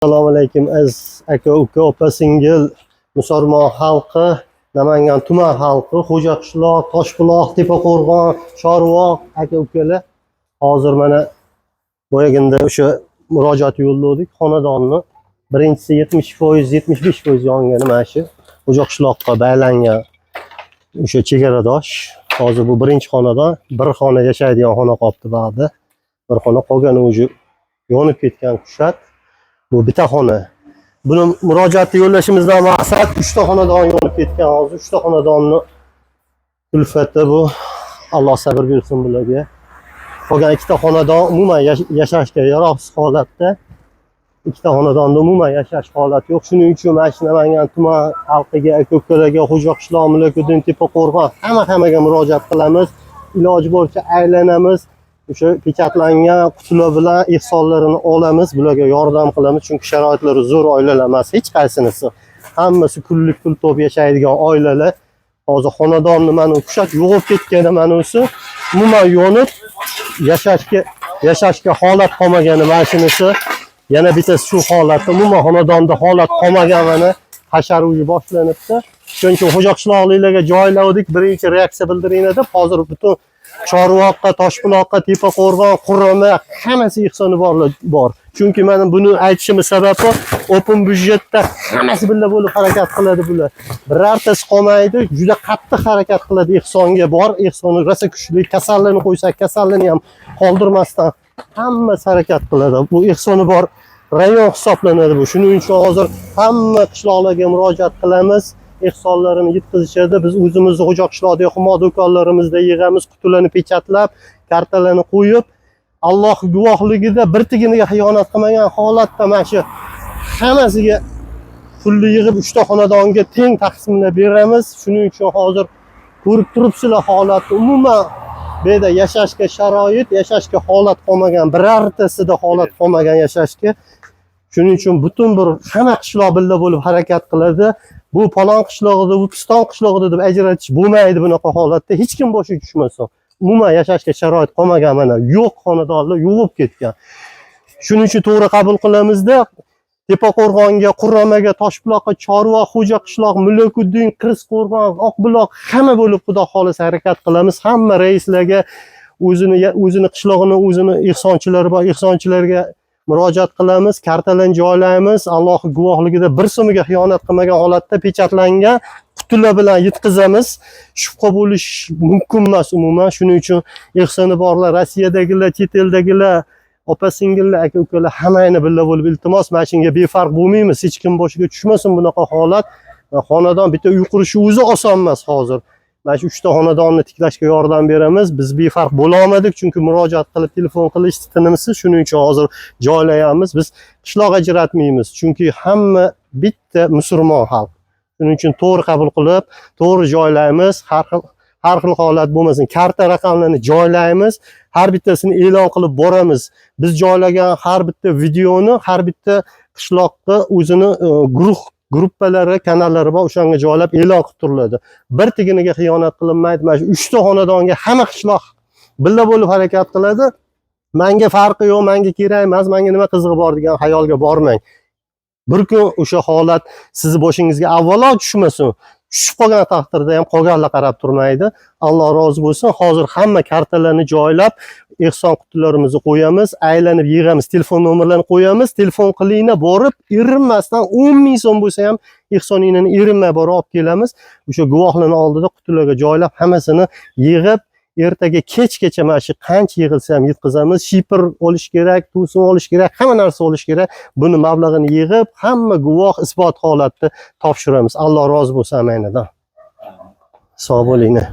Assalomu alaykum, aziz aka, uka, opa, singil, musulmon xalqi, Namangan tuman xalqi, Xo'ja qishloq, Toshbuloq, Tepaqo'rg'on, Chorvoq aka ukalar. Hozir mana boyagunda o'sha murojaat yo'lladik xonadonni. Birinchisi 70%, 75% yongani mana shu Xo'ja qishloqqa baylangan o'sha chegaradosh. Hozir bu birinchi xonadon, bir xona yashaydigan xona qolibdi ba'da. Bir xona, qolgani уже yonib ketgan kushat. Bu bitta xona. Buni murojaatni yo'llashimizdan maqsad, uchta xonadon yonib ketgan hozir. Uchta xonadonni kulfati bu. Alloh sabr bersin bularga. Qolgan ikkita xonadon umuman yashashga yaroqsiz holatda. Ikkita xonadonda umuman yashash holati yo'q. Shuning uchun mana shu Namangan tuman xalqiga, aka ukalarga, Xo'ja qishloq, Mullakuddin, Tepaqo'rg'on, hamma hammaga murojaat qilamiz. Iloji boricha aylanamiz. O'sha pechatlangan qutilar bilan ehsonlarini olamiz, bularga yordam qilamiz, chunki sharoitlari zo'r oilalar emas hech qaysinisi. Hammasi kunlik pul topib yashaydigan oilalar. Hozir xonadonni mana kushat yo'qolib ketgani, mana usi umuman yonib, yashashga holat qolmagani mana shunisi. Yana bittasi shu holatda, umuman xonadonda holat qolmagan, mana hashar уже boshlanibdi. Shuning uchun Xo'ja qishloqliklarga joylavdik, birinchi reaksiya bildiringlar deb. Hozir butun Chorvoqqa, Toshbuloqqa, Tepaqo'rg'on, Qurama, hammasi ehsoni borlar bor. Chunki mana buni aytishimiz sababi, open byudjetda hammasi birga bo'lib harakat qiladi bular. Birortasi qolmaydi, juda qattiq harakat qiladi ehsonga bor. Ehsoni rosa kuchli, kasallarni qo'ysak, kasallarni ham qoldirmasdan hammasi harakat qiladi. Bu ehsoni bor rayon hisoblanadi bu. Shuning uchun hozir hamma qishloqlarga murojaat qilamiz. Ehsonlarini yetkazishadi. Biz o'zimizni Xo'ja qishloqdagi Humo do'konlarimizda yig'amiz, qutilarni pechatlab, kartalarni qo'yib, Alloh guvohligida bir tiginiga xiyonat qilmagan holatda mana shu hammasiga pulni yig'ib, uchta xonadonga teng taqsimlab beramiz. Shuning uchun hozir ko'rib turibsizlar holatni. Umuman bu yerda yashashga sharoit, yashashga holat qolmagan, birortasida holat qolmagan yashashga. Shuning uchun butun bir hamma qishloq birga bo'lib harakat qiladi. Bu palon qishlog'ida, bu piston qishlog'ida deb ajratish bo'lmaydi bunaqa holatda. Hech kim boshiga tushmasin. Umuman yashashga sharoit qolmagan, mana yo'q, xonadonlar yo'qolib ketgan. Shuning uchun to'g'ri qabul qilamizda, Tepaqo'rg'onga, Quramaga, Toshbuloqqa, Chorvoq, Xo'ja qishloq, Mullakuddin, Qirsqo'rg'on, Oqbuloq, hamma bo'lib, Xudo xohlasa, harakat qilamiz. Hamma raislarga, o'zini qishlog'ini, o'zini ehsonchilari bor, ehsonchilarga murojaat qilamiz, kartalarni joylaymiz. Alloh guvohligida bir so'miga xiyonat qilmagan holatda pechatlangan qutilar bilan yetkazamiz. Shubha bo'lish mumkin emas umuman. Shuning uchun ehsoni borlar, Rossiyadagilar, chet eldagilar, opa singillar, aka ukalar, hammangni birga bo'lib iltimos, mana shunga befarq bo'lmaymiz. Hech kim boshiga tushmasin bunaqa holat. Xonadon, bitta uy qurishi o'zi oson emas hozir. Mana shu uchta xonadonni tiklashga yordam beramiz. Biz befarq bo'la olmadik, chunki murojaat qilib, telefon qilishdi tinimsiz. Shuning uchun hozir joylayamiz. Biz qishloq ajratmaymiz, chunki hamma bitta musulmon xalq. Shuning uchun to'g'ri qabul qilib, to'g'ri joylaymiz. Har xil holat bo'lmasin. Karta raqamlarini joylaymiz. Har bittasini e'lon qilib boramiz. Biz joylagan har bitta videoni har bitta qishloqqa o'zini guruh gruppalari, kanallari bor, o'shanga joylab e'lon qilib turiladi. Bir tiginiga xiyonat qilinmaydi. Mana shu uchta xonadonga hamma qishloq birga bo'lib harakat qiladi. Manga farqi yo'q, manga kerak emas, manga nima qizig'i bor degan xayolga bormang. Bir kun o'sha holat sizni boshingizga avvalo tushmasin. Tushib qolgan taqdirda ham qolganlar qarab turmaydi. Alloh rozi bo'lsin. Hozir hamma kartalarni joylab, ehson qutilarimizni qo'yamiz, aylanib yig'amiz, telefon nomerlarini qo'yamiz. Telefon qilinglar, borib erinmasdan 10 ming so'm bo'lsa ham ehsoningni erinmay borib olib kelamiz. O'sha guvohlarni oldida qutilarga joylab, hammasini yig'ib, ertaga kechgacha mana shu qancha yig'ilsa ham yetkazamiz. Shiper olish kerak, to'sin olish kerak, hamma narsa olish kerak. Buni mablag'ini yig'ib, hamma guvoh isbot holatda topshiramiz. Alloh rozi bo'lsin hammanglardan. Sog' bo'linglar.